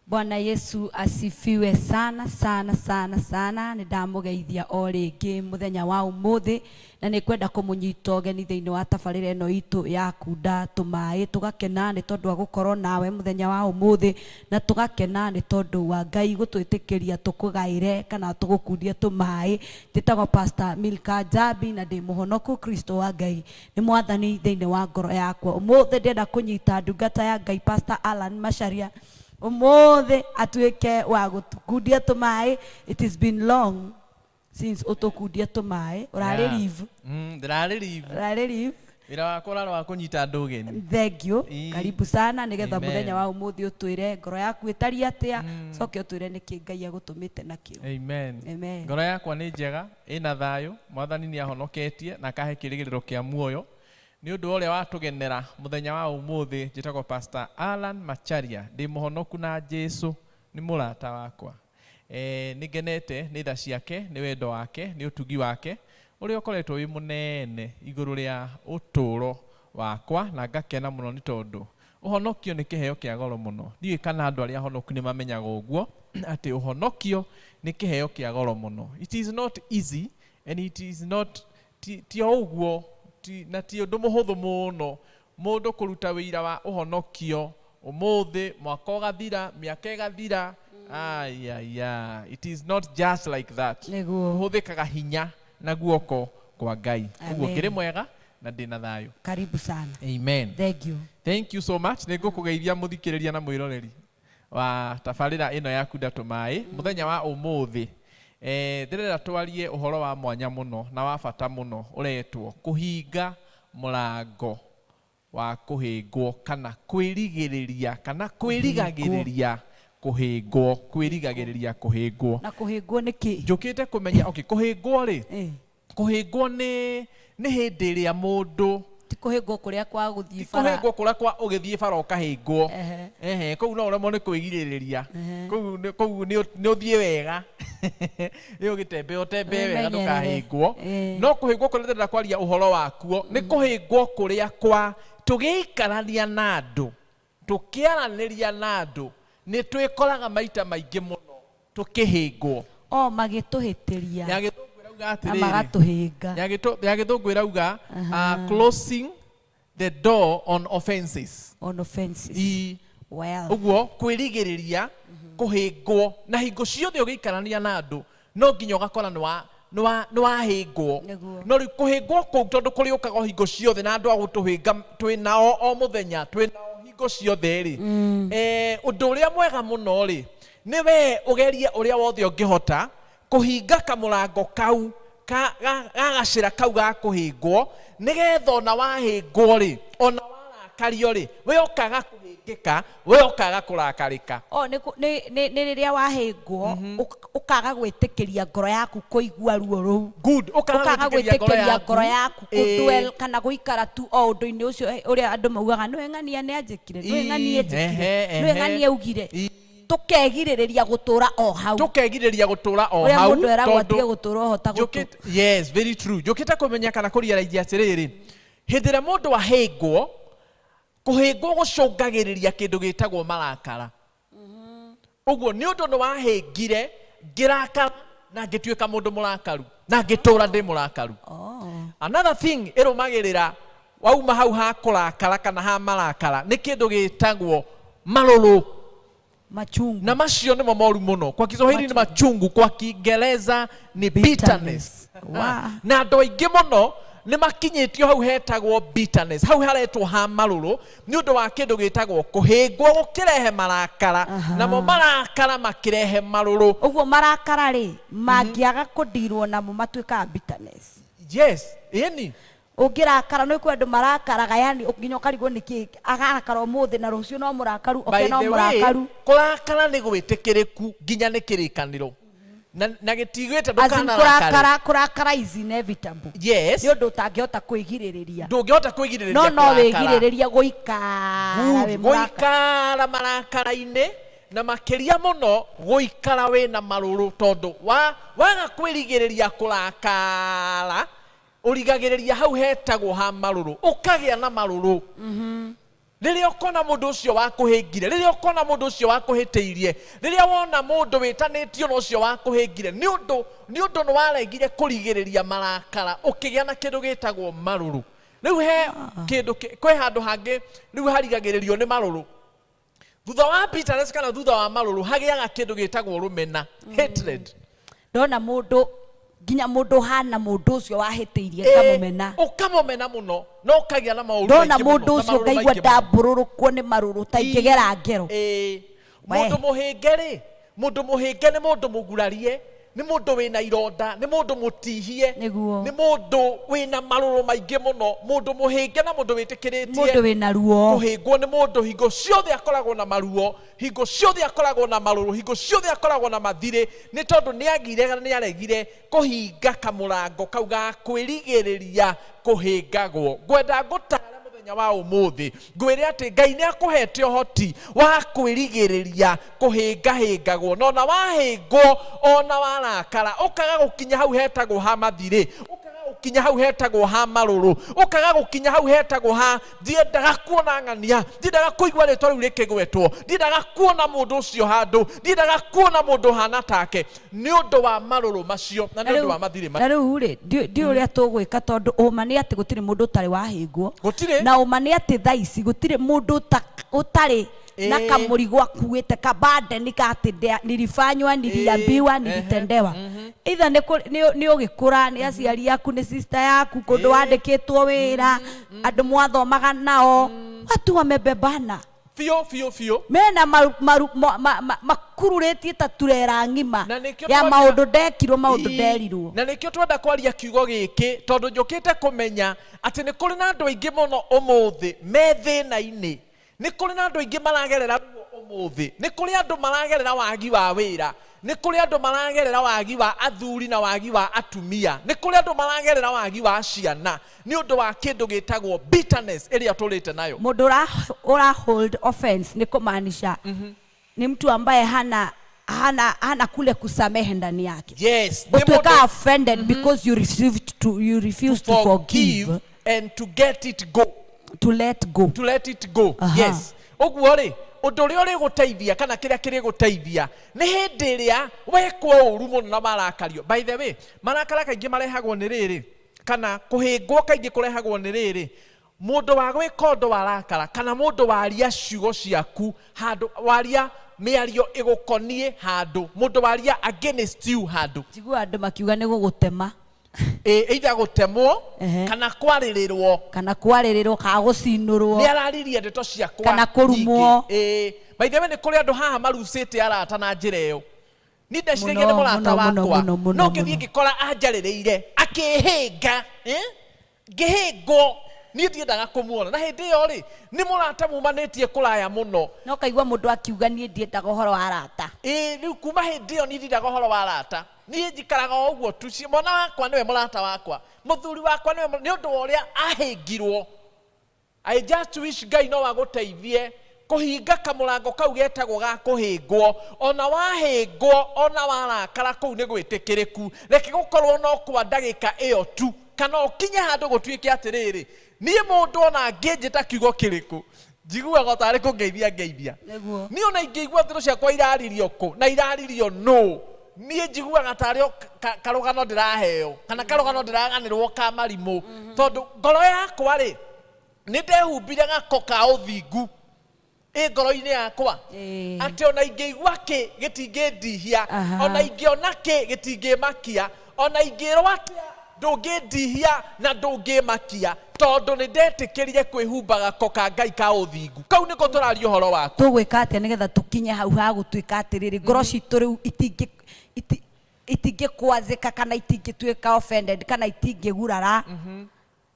Bwana Yesu asifiwe sana sana sana sana. Nĩ ndamũgeithia o rĩngĩ mũthenya wa ũmũthĩ, na nĩ kwenda kũmũnyita ũgeni thĩinĩ wa tabarĩra ĩno itũ ya kunda tũmaĩ. Tũgakena nĩ tondũ wa gũkorwo nawe mũthenya wa ũmũthĩ, na tũgakena nĩ tondũ wa Ngai gũtwĩtĩkĩria tũkũgaĩre kana tũgũkundie tũmaĩ. Njĩtagwo Pastor Milka Njambi na ndĩ mũhonoku. Kristo wa Ngai nĩ mwathani thĩinĩ wa ngoro yakwa. Ũmũthĩ ndĩrenda kũnyita ndungata ya Ngai, Pastor Alan Macharia, ũmũthĩ atuĩke wa gũtũkundia tũmaĩ. It has been long since ũtũkundie tũmaĩ. Ũrarĩ leave. Ndĩrarĩ leave. Ũrarĩ leave. Wĩra wakwa ũrarĩ wa kũnyita andũ ũgeni. Thank you. Karibu sana, nĩgetha Amen. mũthenya wa ũmũthĩ ũtwĩre ngoro yaku ĩtariĩ atĩa, coke ũtwĩre nĩkĩ Ngai agũtũmĩte nakĩo. Amen. Amen. Ngoro yakwa nĩ njega, ĩna thayũ. Mwathani nĩ ahonoketie na akahe kĩrĩgĩrĩro kĩa muoyo. Nĩ ũndũ wa ũrĩa watũgenera mũthenya wa ũmũthĩ, njĩtagwo Pastor Alan Macharia, ndĩ mũhonoku na Jesu nĩ mũrata wakwa. Nĩ ngenete nĩ tha ciake, nĩ wendo wake, nĩ ũtugi wake ũrĩa ũkoretwo wĩ mũnene igũrũ rĩa ũtũũro wakwa, na ngakena mũno nĩ tondũ ũhonokio nĩ kĩheo kĩa goro mũno. Ndiũĩ kana andũ arĩa ahonoku nĩ mamenyaga ũguo, atĩ ũhonokio nĩ kĩheo kĩa goro mũno. It is not easy and it is not ti o ũguo, na ti ũndũ mũhũthũ mũno mũndũ kũruta wĩira wa ũhonokio ũmũthĩ, mwaka ũgathira, mĩaka ĩgathira. Ayaya, it is not just like that. Nĩguo. Ũhũthĩkaga hinya na guoko kwa Ngai. Ũguo Amen. ngĩrĩ mwega na ndĩna thayũ. Karibu sana. Amen. Thank you. Thank you so much. Nĩ ngũkũgeithia mũthikĩrĩria na mwĩroreri wa tabarĩra ĩno ya kunda tũmaĩ mũthenya wa ũmũthĩ. Ndĩrenda twarie ũhoro wa mwanya mũno na wa bata mũno ũretwo kũhinga mũrango wa kũhĩngwo, kana kwĩrigĩrĩria, kana kwĩrigagĩrĩria kũhĩngwo, kwĩrigagĩrĩria kũhĩngwo. Na kũhĩngwo nĩ kĩ? Njũkĩte kũmenya, okay, kũhĩngwo rĩ, kũhĩngwo nĩ hĩndĩ ĩrĩa mũndũ Ti kũhĩngwo kũrĩa kwa gũthiĩ ti bara. Kũhĩngwo kũrĩa kwa ũgĩthiĩ bara ũkahĩngwo. Ehe. Ehe, kũu no ũremwo nĩ kwĩgirĩrĩria. Kũu nĩ ũthiĩ wega, nĩ ũgĩtembea, ũtembee wega. Wĩmenyerere. Ndũkahĩngwo. No kũhĩngwo kũrĩa ndĩrenda kwaria ũhoro wakuo nĩ kũhĩngwo kũrĩa kwa tũgĩikarania na andũ, tũkĩaranĩria na andũ, nĩ twĩkoraga maita maingĩ mũno tũkĩhĩngwo. O magĩtũhĩtĩria Ya Gĩthũngũ ĩrauga na atĩrĩrĩ, magatũhĩnga. Ya Gĩthũngũ ĩrauga closing the door on offenses. On offenses. Well. Ũguo kwĩrigĩrĩria kũhĩngwo, na hingo ciothe ũgĩikarania na andũ no nginya ũgakora nĩ wahĩngwo. Nĩguo. No rĩu kũhĩngwo kũu, tondũ kũrĩũkaga o hingo ciothe na andũ a gũtũhĩnga twĩ nao o mũthenya, twĩ nao hingo ciothe rĩ, ũndũ ũrĩa mwega mũno rĩ, nĩ we ũgerie ũrĩa wothe ũngĩhota kũhinga kamũrango kau ga gacĩra kau ga kũhĩngwo, nĩgetha ona wahĩngwo rĩ, ona warakario rĩ, we ũkaga kũhĩngĩka, we ũkaga kũrakarĩka. O nĩ rĩrĩa wahĩngwo ũkaga gwĩtĩkĩria ngoro yaku kũigua ruo rũu. Good, ũkaga ũkaga gwĩtĩkĩria ngoro gwĩtĩkĩria yaku ngoro yaku kũdwell kana gũikara tu o ũndũ-inĩ ũcio, ũrĩa andũ maugaga, nĩwe ng'ania nĩ anjĩkire, nĩwe ng'ania njĩkire, nĩwe ng'ania augire. Tũkegirĩrĩria gũtũra o hau. Tũkegirĩrĩria gũtũra o Ũrĩa hau. Mũndũ eragwo Tondũ atige gũtũra ũhota gũtũ Yes, very true. Njũkĩte kũmenya kana kũriaraithia atĩrĩrĩ, hĩndĩ ĩrĩa mũndũ ahĩngwo, kũhĩngwo gũcũngagĩrĩria kĩndũ gĩtagwo marakara. Ũguo nĩ ũndũ nĩ wahĩngire, ngĩrakara na ngĩtuĩka mũndũ mũrakaru na ngĩtũra ndĩ mũrakaru. Another thing ĩrũmagĩrĩra wauma hau ha kũrakara kana ha marakara nĩ kĩndũ gĩtagwo marũrũ. Machungu. Na macio nĩmo moru mũno. Kwa Kiswahili nĩ machungu, kwa Kiingereza nĩ bitterness. Na andũ aingĩ mũno nĩ makinyĩtio hau hetagwo bitterness, hau haretwo ha marũrũ, nĩ ũndũ wa kĩndũ gĩtagwo kũhĩngwo gũkĩrehe marakara, namo marakara makĩrehe marũrũ. Ũguo marakara rĩ, mangĩaga kũndirwo namo matuĩkaga bitterness. Yes, ĩni. Ũngĩrakara, nĩ kwĩ andũ marakaraga, yani nginya ũkarigwo nĩkĩ akarakara ũmũthĩ na rũciũ no mũrakaru, By oke no the way, mũrakaru. Kũrakara nĩ gwĩtĩkĩrĩku nginya nĩ kĩrĩkanĩro, na gĩtigĩte As in ndũkanarakare. kũrakara is inevitable. Yes. Nĩ ũndũ ũtangĩhota kwĩgirĩrĩria. Ndũngĩhota kwĩgirĩrĩria No no kũrakara. wĩgirĩrĩrie gũikara Good. wĩ mũrakara. Gũikara marakara-inĩ, na makĩria mũno gũikara wĩna marũrũ, tondũ waga kwĩrigĩrĩria kũrakara, ũrigagĩrĩria hau hetagwo ha marũrũ, ũkagĩa na marũrũ. Rĩrĩa ũkona mũndũ ũcio wakũhĩngire, rĩrĩa ũkona mũndũ ũcio wakũhĩtĩirie, rĩrĩa wona mũndũ wĩtanĩtio na ũcio wakũhĩngire, nĩ ũndũ nĩ waregire kũrigĩrĩria marakara, ũkĩgĩa na kĩndũ gĩtagwo marũrũ. Rĩu he kĩndũ kwĩ handũ hangĩ rĩu harigagĩrĩrio nĩ marũrũ. Thutha wa bitterness kana thutha wa marũrũ hagĩaga kĩndũ gĩtagwo rũmena, hatred. Ndona mũndũ, nginya mũndũ hana mũndũ ũcio wahĩtĩirie, ngamũmena. Ũkamũmena mũno na ũkagĩa na maũru Ndona maingĩ mũno, mũndũ na ũcio marũrũ ngaigua maingĩ mũno. ndambũrũrũkwo nĩ marũrũ ta ingĩgera ngero. We. Mũndũ mũhĩnge rĩ, mũndũ mũhĩnge nĩ mũndũ mũgurarie, nĩ mũndũ wĩna ironda, nĩ mũndũ mũtihie, nĩ mũndũ wĩna marũrũ maingĩ mũno. Mũndũ mũhĩnge na mũndũ wĩtĩkĩrĩtie Mũndũ wĩna ruo. kũhĩngwo nĩ mũndũ hingo ciothe akoragwo na maruo, hingo ciothe akoragwo na marũrũ, hingo ciothe akoragwo na mathirĩ, nĩ tondũ nĩ agire nĩ aregire kũhinga kamũrango kau ga kwĩrigĩrĩria kũhĩngagwo. Ngwenda ngũtare mũthenya wa ũmũthĩ, ngwĩre atĩ Ngai nĩ akũhete ũhoti wa kwĩrigĩrĩria kũhĩngahĩngagwo, na ona wahĩngwo, ona warakara, ũkaga gũkinya hau hetagwo ha mathirĩ, ũkaga gũkinya hau hetagwo ha marũrũ, ũkaga gũkinya hau hetagwo ha ndiendaga kuona ng'ania, ndiendaga kũigua rĩtwa rĩu rĩkĩgwetwo, ndiendaga kuona mũndũ ũcio handũ, ndiendaga kuona mũndũ hana take, nĩ ũndũ wa marũrũ macio na nĩ ũndũ wa mathirĩ Na rĩu rĩ, ndiũ ũrĩa tũgwĩka, tondũ ũma nĩ atĩ gũtirĩ mũndũ ũtarĩ wahĩngwo. Gũtirĩ. Na ũma nĩ atĩ thaa ici gũtirĩ mũndũ ũtarĩ na kamũrigo akuĩte kabandeni ka atĩ nilifanywa, niliambiwa, nilitendewa. Either nĩ ũgĩkũra nĩ aciari aku, nĩ sister yaku, kũndũ wandĩkĩtwo wĩra, andũ mwathomaga nao, watu wamebebana. Biũ biũ biũ. Mena maru, maru, ma, ma, ma, makururĩtie ta turera ng'ima Na nĩkĩo ya maũndũ ndekirwo, maũndũ nderirwo. Na nĩkĩo twenda kwaria kiugo gĩkĩ, tondũ njũkĩte kũmenya atĩ nĩ kũrĩ na andũ aingĩ mũno ũmũthĩ me thĩna-inĩ, nĩ kũrĩ na andũ aingĩ maragerera ruo ũmũthĩ, nĩ kũrĩ andũ maragerera wagi wa wĩra, nĩ kũrĩ andũ maragerera wagi wa athuri na wagi wa atumia, nĩ kũrĩ andũ maragerera wagi wa ciana nĩ ũndũ wa kĩndũ gĩtagwo bitterness ĩrĩa tũrĩte nayo. Mũndũ ũra hold offense nĩ kumaanisha ni mtu ambaye hana kule kusamehe ndani yake. Yes, nĩ Utuĩka mũndũ offended because you refuse to forgive, forgive and to get it go, to let go. To let it go. Yes, ũguo rĩ, ũndũ ũrĩa ũrĩgũteithia kana kĩrĩa kĩrĩgũteithia nĩ hĩndĩ ĩrĩa wekwo ũru mũno na marakario. By the way, marakara kaingĩ marehagwo nĩ rĩrĩ, kana kũhĩngwo kaingĩ kũrehagwo nĩ rĩrĩ: mũndũ wa gwĩka ũndũ warakara, kana mũndũ waria ciugo ciaku handũ, waria mĩario ĩgũkoniĩ handũ, mũndũ waria against you handũ. Njiguaga andũ makiuga nĩ gũgũtema. Ĩ, either gũtemwo kana kwarĩrĩrwo, kana kwarĩrĩrwo, kana gũcinũrwo, nĩ araririe ndeto ciakwa kana kũrumwo. nyingĩ. Ĩ, by the way, nĩ kũrĩ andũ haha marucĩte arata na njĩra ĩyo. Niĩ ndeciragia nĩ Mũno, mũrata mũno, mũno, wakwa, mũno, mũno, no ngĩthiĩ mũno. ngĩkora anjarĩrĩire akĩhĩnga, eh? Ngĩhĩngwo, niĩ ndiendaga kũmuona, na hĩndĩ ĩyo rĩ, nĩ mũrata mumanĩtie kũraya mũno. No kaigua mũndũ akiuga, "Niĩ ndiendaga ũhoro wa arata." Ĩ, rĩu kuma hĩndĩ ĩyo niĩ ndindaga ũhoro wa arata, niĩ njikaraga o ũguo tu. Mwana wakwa nĩwe mũrata wakwa, mũthuri wakwa nĩwe nĩ ũndũ wa ũrĩa ahĩngirwo. I just wish Ngai no agũteithie kũhinga kamũrango kau getagwo ga kũhĩngwo. Ona wahĩngwo, ona warakara, kũu nĩ gwĩtĩkĩrĩku, reke gũkorwo no kwa ndagĩka ĩyo tu, kana ũkinye handũ gũtuĩke atĩrĩrĩ, niĩ mũndũ ona angĩnjĩta kiugo kĩrĩkũ, njiguaga tarĩ kũngeithia ngeithia. Niĩ ona ingĩigua ndeto ciakwa iraririo kũ na iraririo nũ, niĩ njiguaga tarĩ o karũgano ndĩraheo kana karũgano ndĩraganĩrwo ka marimũ, tondũ ngoro yakwa rĩ, nĩ ndehumbire gako ka ũthingu ĩ ngoro-inĩ yakwa, atĩ ona ingĩigua kĩ gĩtingĩndihia, ona ingĩona kĩ gĩtingĩmakia, ona ingĩrwo atĩa ndũngĩndihia na ndũngĩmakia, tondũ nĩ ndetĩkĩrire kwĩhumba gako ka Ngai ka ũthingu. Kau nĩko tũraria ũhoro wako. Tũgwĩka atĩa nĩgetha tũkinye hau ha gũtuĩka atĩrĩrĩ, ngoro citũ rĩu itingĩkwazĩka kana itingĩtuĩka offended kana itingĩgurara?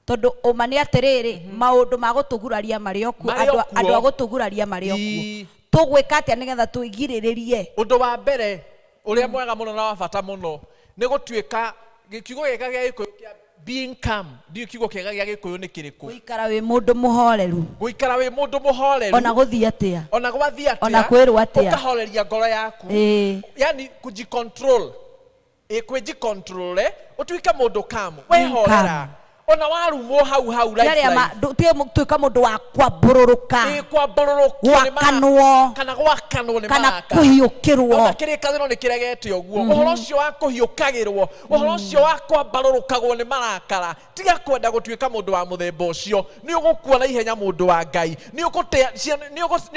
Tondũ ũma nĩ atĩrĩrĩ, maũndũ ma gũtũguraria marĩ o kuo, Marĩ o andũ kuo. Andũ a gũtũguraria marĩ o kuo. Tũgwĩka atĩa nĩgetha twĩgirĩrĩrie? Ũndũ wa mbere ũrĩa mwega mũno na wa bata mũno nĩ gũtuĩka, kiugo gĩega gĩa Gĩkũyũ kĩa being calm, ndiũĩ kiugo kĩega gĩa Gĩkũyũ nĩ kĩrĩkũ. Gũikara wĩ mũndũ mũhoreru. Gũikara wĩ mũndũ mũhoreru. Ona gũthiĩ atĩa, ona gwathiĩ atĩa, ona kwĩrwo atĩa. Ũkahoreria ngoro yaku. Yani kujicontrol, ĩ kwĩjicontrol, ũtuĩke mũndũ calm, wehorera. Calm. Ona warumwo hau hau Ti arĩa life life. ti tuĩka mũndũ wa kwambũrũrũka. Ĩ, kwambũrũrũkio nĩ Gwakanwo. Kana gwakanwo nĩ kana marakara. kũhiũkĩrwo. Ona kĩrĩkanĩro nĩ kĩregete ũguo, ũhoro ũcio wa kũhiũkagĩrwo, ũhoro ũcio wa kwambarũrũkagwo nĩ marakara. Tiga kwenda gũtuĩka mũndũ wa mũthemba ũcio. Nĩ ũgũkua na ihenya, mũndũ wa Ngai. Nĩ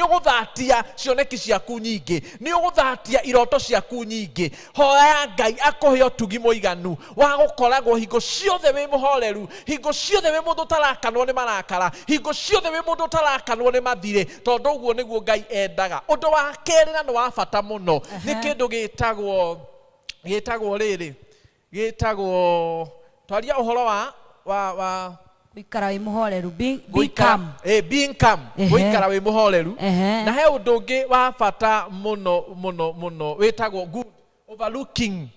ũgũthatia cioneki ciaku nyingĩ, nĩ ũgũthatia iroto ciaku nyingĩ. Hoya Ngai akũhe ũtugi mũiganu wa gũkoragwo hingo ciothe wĩ mũhoreru, hingo ciothe wĩ mũndũ ũtarakanwo nĩ marakara, hingo ciothe wĩ mũndũ ũtarakanwo nĩ mathirĩ, tondũ ũguo nĩguo Ngai endaga. Ũndũ wa kerĩ, na nĩ wa bata mũno, nĩ kĩndũ gĩtagwo rĩrĩ, gĩtagwo, twaria ũhoro wa Gũikara wĩ mũhoreru, be gũikara- calm. Being calm. Gũikara wĩ mũhoreru. Na he ũndũ ũngĩ wa bata mũno mũno mũno wĩtagwo good overlooking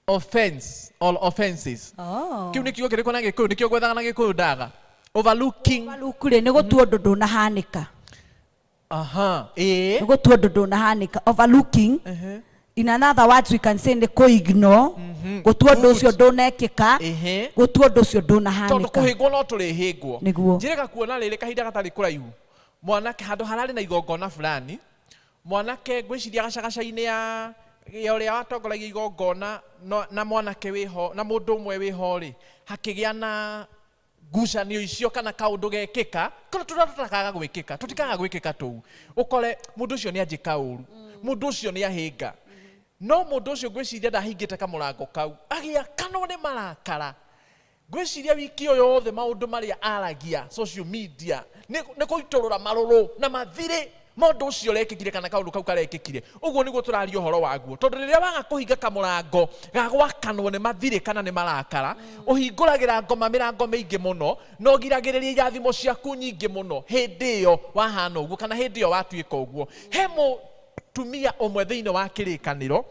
offense or offenses. Kĩu nĩ kiugo kĩrĩkũ na Gĩkũyũ? Nĩkĩo gwethaga na Gĩkũyũ ndaga. Overlooking. Overlook rĩ, nĩ gũtua ũndũ ndũnahanĩka. Aha, ĩĩ. Nĩ gũtua ũndũ ndũnahanĩka, overlooking. In another words, we can say nĩ kũ-ignore, gũtua ũndũ ũcio ndũnekĩka, gũtua ũndũ ũcio Tondũ ndũnahanĩka. kũhĩngwo no tũrĩhĩngwo. Nĩguo. Njĩrĩga kuona rĩrĩ, kahinda gatarĩ kũraihu, mwanake handũ hararĩ na igongona fulani, mwanake ngwĩciria gacagaca-inĩ ya ũrĩa watongoragia igongona na mwanake wĩho na mũndũ ũmwe wĩho rĩ, hakĩgĩa na ngucanio icio kana kaũndũ gekĩka kana tũrĩa tũtakaga gwĩkĩka, tũtikaga gwĩkĩka tũu, ũkore mũndũ ũcio nĩ anjĩka ũru, mũndũ ũcio nĩ ahĩnga, no mũndũ ũcio ngwĩciria ndahingĩte kamũrango kau, agĩakanwo nĩ marakara. Ngwĩciria wiki ĩyo yothe maũndũ marĩa aragia social media nĩ kũitũrũra marũrũ na mathirĩ ma ũndũ ũcio ũrekĩkire kana kaũndũ kau karekĩkire. Ũguo nĩguo tũraria ũhoro waguo, tondũ rĩrĩa waga kũhinga kamũrango ga gwakanwo nĩ mathirĩ kana nĩ marakara, ũhingũragĩra ngoma mĩrango mĩingĩ mũno na ũgiragĩrĩria irathimo ciaku nyingĩ mũno hĩndĩ ĩyo wahana ũguo kana hĩndĩ ĩyo watuĩka ũguo. He mũtumia ũmwe thĩinĩ wa kĩrĩkanĩro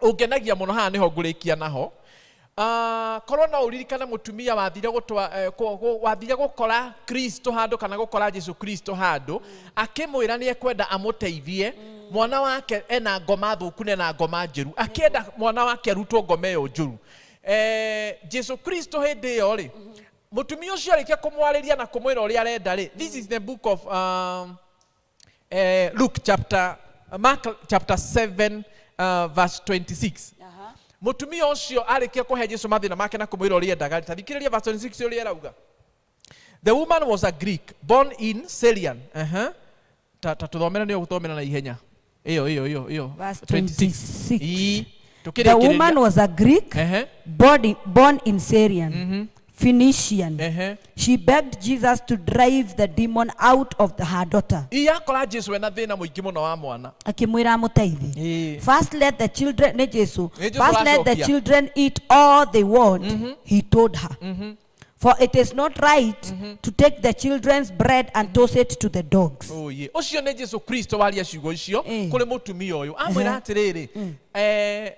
ũngenagia mũno, haha nĩho ngũrĩkia naho. Korwo no ũririkane mũtumia wathire wathire gũkora Kristo handũ kana gũkora Jesu Kristo handũ, akĩmwĩra nĩ ekwenda amũteithie mwana wake ena ngoma thũku na ena ngoma njũru, akĩenda mwana wake arutwo ngoma ĩyo njũru. Jesu Kristo hĩndĩ ĩyo rĩ, mũtumia ũcio arĩkia kũmwarĩria na kũmwĩra ũrĩa arenda rĩ, this is the book of Luke chapter, Mark chapter 7 verse 26. Mũtumia ũcio arĩkia kũhe Jesu mathĩna make na kũmwĩra ũrĩa endaga, ta thikĩrĩria verse 26 ũrĩa ĩrauga. The woman was a Greek born in Syrian. Ta tũthomere, nĩyo gũthomera na ihenya ĩyo. Verse 26. 26. Ii, The tũkĩrĩkĩrĩria. woman was a Greek born in Syrian, Phoenician. She begged Jesus to drive the demon out of her daughter. Ii, akora Jesu ena thĩna mũingĩ mũno wa mwana. Akĩmwĩra amũteithie. First let the children, nĩ Jesu. Nĩ Jesu First let the aracokia. children eat all they want, he told her. For it is not right to take the children's bread and toss it to the dogs. Oye, ũcio nĩ Jesu Kristo waria ciugo icio kũrĩ mũtumia ũyũ, amwĩra atĩrĩrĩ,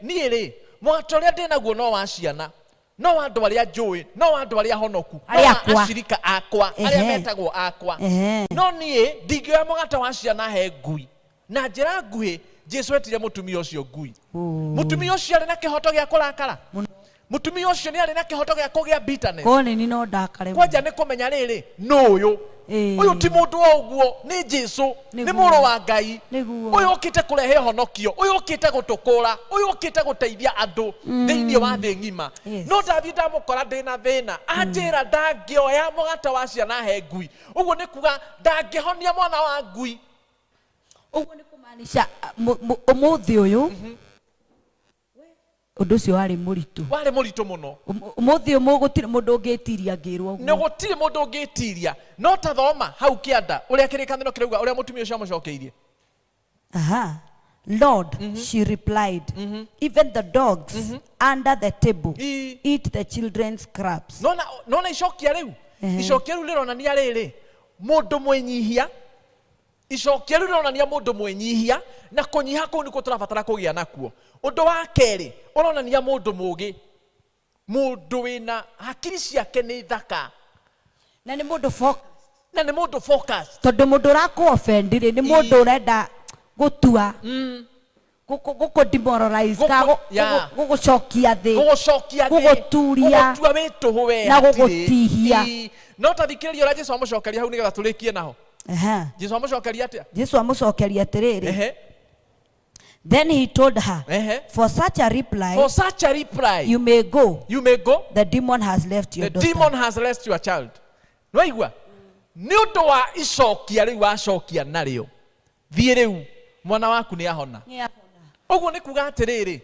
niĩ rĩ, mwata ũrĩa ndĩ naguo no wa ciana, no wa andũ arĩa njũĩ, no wa andũ arĩa honoku, no Arĩa wa akwa. acirika akwa arĩa metagwo akwa. No niĩ ndingĩoya mũgate wa ciana he ngui. Na njĩra nguhĩ, Jesu etire mũtumia ũcio ngui. Mũtumia ũcio arĩ na kĩhoto gĩa kũrakara, mũtumia ũcio nĩ arĩ na kĩhoto gĩa kũgĩa bitterness. Korwo nĩ niĩ no ndakare mũno. Kwanja nĩ kũmenya rĩrĩ, nũ ũyũ? Ũyũ ti mũndũ o ũguo, nĩ Jesu, nĩ mũrũ wa Ngai. Ũyũ ũkĩte kũrehe ũhonokio, ũyũ ũkĩte gũtũkũra, ũyũ ũkĩte gũteithia andũ thĩinĩ wa thĩ ng'ima. No ndathiĩ ndamũkora ndĩna thĩna, anjĩra ndangĩoya mũgate wa ciana he ngui. Ũguo nĩ kuga ndangĩhonia mwana wa ngui. Ũguo nĩ kũmaanisha, ũmũthĩ ũyũ ũndũ ũcio warĩ mũritũ. Warĩ mũritũ mũno. Ũmũthĩ ũyũ gũtirĩ mũndũ ũngĩtiria ngĩrwo Nĩ ũguo. Gũtirĩ mũndũ ũngĩtiria. No ta thoma hau kĩanda ũrĩa kĩrĩkanĩro kĩrauga, ũrĩa mũtumia ũcio amũcokeirie. Aha. Lord, she replied, even the dogs under the table eat the children's scraps. Nona icokia rĩu, icokia rĩu rĩronania rĩrĩ, mũndũ mwĩnyihia. Icokia rĩu rĩronania mũndũ mwĩnyihia, na kũnyiha kũu nĩkuo tũrabatara kũgĩa nakuo. Ũndũ wa kerĩ, ũronania mũndũ mũgĩ, mũndũ wĩna hakiri ciake nĩ thaka. Na nĩ mũndũ focus. Na nĩ mũndũ focus. Tondũ mũndũ ũrakũ offend rĩ, nĩ mũndũ ũrenda gũtua. Gũkũ demoralize ka Yeah. gũgũcokia thĩ. Gũgũcokia thĩ, Gũgũturia. Gũgũtua wĩ tũhũ we Na hatirĩ. gũgũtihia. Ii. No ta thikĩrĩria ũrĩa Jesu amũcokeria hau nĩgetha tũrĩkie naho. Aha. Jesu amũcokeria atĩa? Jesu amũcokeria atĩrĩrĩ. Ehe. Then he told her, Ehe. for such a reply, For such a reply, you may go. You may go. The demon has left your The daughter. demon has left your child. Nĩwaigua? Nĩ ũndũ wa icokia rĩu wacokia narĩo, thiĩ rĩu mwana waku nĩ ahona. Ũguo nĩ kuga atĩrĩrĩ,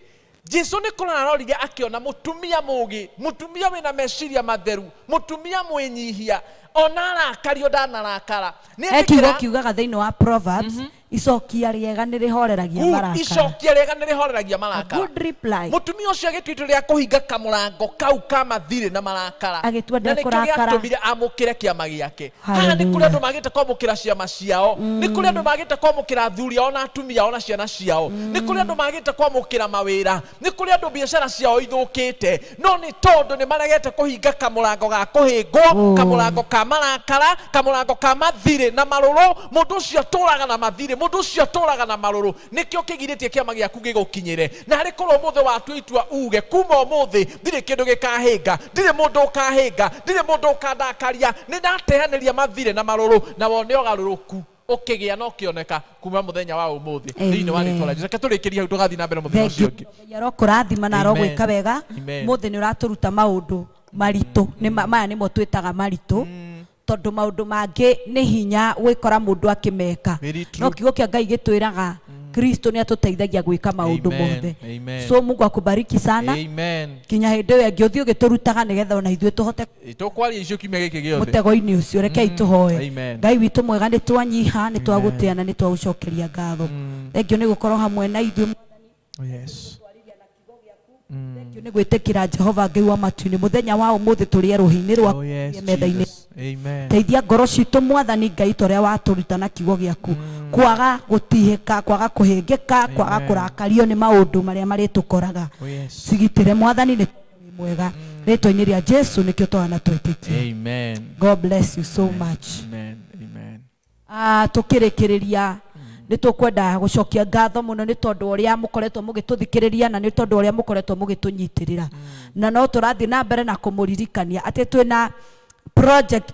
Jesu nĩ kũrora arorire akĩona mũtumia mũgĩ, mũtumia wĩna meciria matheru, mũtumia mwĩnyihia, ona arakario ndanarakara. Nĩ He kiugo etĩkĩra- kiugaga thĩinĩ wa Proverbs, icokia rĩega nĩ rĩhoreragia Good, marakara. Icokia rĩega nĩ rĩhoreragia A marakara. good reply. Mũtumia ũcio agĩtua itua rĩa kũhinga kamũrango kau ka mathirĩ na marakara. Agĩtua Na nĩkĩo ndekũrakara. gĩatũmire amũkĩre kĩama gĩake. Haha nĩ kũrĩ Hallelujah. andũ magĩte kwamũkĩra ciama ciao, nĩ kũrĩ andũ magĩte kwamũkĩra athuri ao na atumia ao na ciana ciao, nĩ kũrĩ andũ magĩte kwamũkĩra mawĩra, nĩ kũrĩ andũ biacara ciao ithũkĩte, no nĩ tondũ nĩ maregete kũhinga kamũrango ga kũhĩngwo, kamũrango ka marakara, kamũrango ka mathirĩ na marũrũ. Mũndũ ũcio atũraga na mathirĩ, mũndũ ũcio atũraga na marũrũ, nĩkĩo kĩgirĩtie kĩama gĩaku gĩgũkinyĩre. Na harĩ korwo ũmũthĩ watua itua uge kuma ũmũthĩ ndirĩ kĩndũ gĩkahĩnga, ndirĩ mũndũ ũkahĩnga, ndirĩ mũndũ ũkandakaria, nĩ ndateanĩria mathirĩ na marũrũ, na wone ũgarũrũku ũkĩgĩa na ũkĩoneka kuma mũthenya wa ũmũthĩ thĩinĩ wa Amen. rĩtwa rĩa Jesũ. Reke tũrĩkĩrie hau tũgathiĩ na mbere mũthenya Thank you. ũcio ũngĩ. Ngai arokũrathima na Amen. arogwĩka wega. Amen. Mũthĩ nĩ ũratũruta maũndũ maritũ. Nĩ maya nĩmo twĩtaga maritũ, tondũ maũndũ mangĩ nĩ hinya gwĩkora mũndũ akĩmeka. Very true. No kiugo kĩa Ngai gĩtwĩraga Kristo nĩ atũteithagia gwĩka maũndũ Amen. mothe. Amen. So Mungu akubariki sana. Amen. Kinya hĩndĩ ĩyo ĩngĩ ũthiĩ ũgĩtũrutaga nĩgetha ona ithuĩ tũhote Tũkwaria icio kiumia gĩkĩ gĩothe. mũtego-inĩ ũcio. Rekei tũhoe. Amen. Ngai witũ mwega, nĩ twanyiha, nĩ twagũtĩa na nĩ twagũcokeria ngatho. Thengiũ nĩ gũkorwo hamwe na ithuĩ. Oh, yes. Thengiũ nĩ gwĩtĩkĩra Jehova Ngai wa matu-inĩ mũthenya wa ũmũthĩ tũrĩe rũhĩ-inĩ rwaku Oh, yes, metha-inĩ. Jesus. Amen. Teithia ngoro citũ Mwathani Ngai ta ũrĩa watũruta na kiugo gĩaku, kwaga gũtihĩka, kwaga kũhĩngĩka, kwaga Amen. kũrakario nĩ maũndũ marĩa marĩtũkoraga. Oh, yes. Cigitĩre Mwathani, nĩ tondũ wĩ mwega. Rĩtwa-inĩ rĩa Jesu nĩkĩo twana twĩtĩkia. Amen. God bless you so much. Amen. Amen. Tũkĩrĩkĩrĩria nĩ tũkwenda gũcokia ngatho mũno nĩ tondũ ũrĩa mũkoretwo mũgĩtũthikĩrĩria na nĩ tondũ ũrĩa mũkoretwo mũgĩtũnyitĩrĩra, na no tũrathiĩ na mbere na kũmũririkania atĩ twĩna project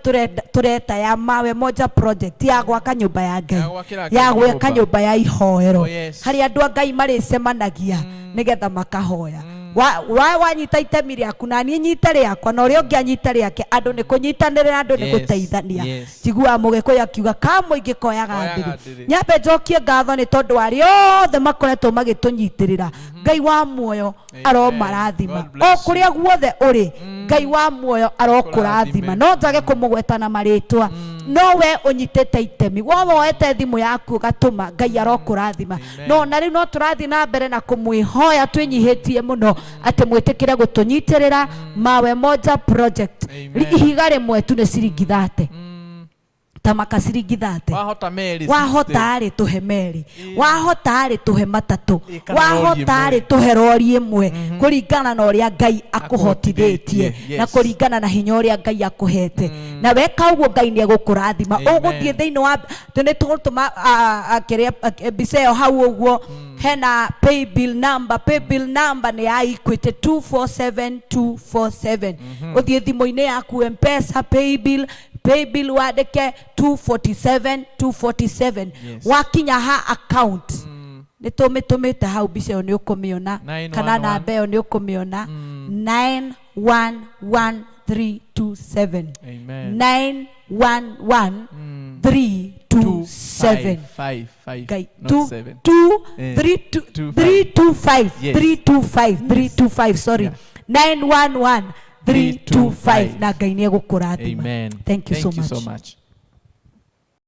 tũreta ya Mawe Moja Project ya gwaka nyũmba ya Ngai, Ya gwakĩra Ngai ya gwaka nyũmba. nyũmba ya ihoero, Oh, yes. harĩa andũ a Ngai marĩcemanagia nĩgetha makahoya. Wanyita itemi rĩaku na niĩ nyite rĩakwa na ũrĩa ũngĩ anyite rĩake, andũ nĩ kũnyitanĩrĩra, andũ nĩ Yes, gũteithania. yes. Njiguaga mũgĩkũyũ akiuga ka mũingĩ koyaga Koyaga ndĩrĩ. ndĩrĩ. Nyambe njokie ngatho nĩ tondũ arĩa othe makoretwo magĩtũnyitĩrĩra, Ngai wa muoyo Amen. aromarathima. God bless O kũrĩa guothe ũrĩ, Ngai wa muoyo arokũrathima. Kũrathime. No njage kũmũgweta na marĩtwa, no we ũnyitĩte itemi wothe, woete thimũ yaku ũgatũma, Ngai arokũrathima. Amen. No na rĩu no tũrathiĩ na mbere na kũmwĩhoya twĩnyihĩtie mũno atĩ mwĩtĩkĩre gũtũnyitĩrĩra Mawe Moja Project. Amen. Ihiga rĩmwe tu nĩ ciringi 30, ta maka ciringi 30. Wahota merĩ. Wahota rĩ tũhe merĩ, wahota rĩ tũhe matatũ, Ĩ, kana rori wahota ĩmwe. rĩ tũhe rori ĩmwe, kũringana na ũrĩa Ngai akũhotithĩtie Akũhotithĩtie, na yes. kũringana na hinya ũrĩa Ngai akũhete. Na weka ũguo Ngai nĩ egũkũrathima. Amen. Ũgũthiĩ thĩinĩ wa nĩ tũgũtũma kĩrĩa mbica ĩyo hau ũguo hena paybill number. Paybill number nĩ ya Equity 247247. Ũthiĩ thimũ-inĩ yaku M-Pesa paybill wandĩke 247 247. Yes. Wakinya ha account nĩ tũmĩtũmĩte hau, mbica ĩyo nĩ ũkũmĩona 911. kana namba ĩyo nĩ ũkũmĩona, 911327. Amen. 911327. Five, five, Ngai not two seven. two Eh, three two two, three two five Yes. 325 325, sorry, Yeah. 911325. 325. Na Ngai nĩ egũkũrathima. Amen. Thank you so Thank you much. so much.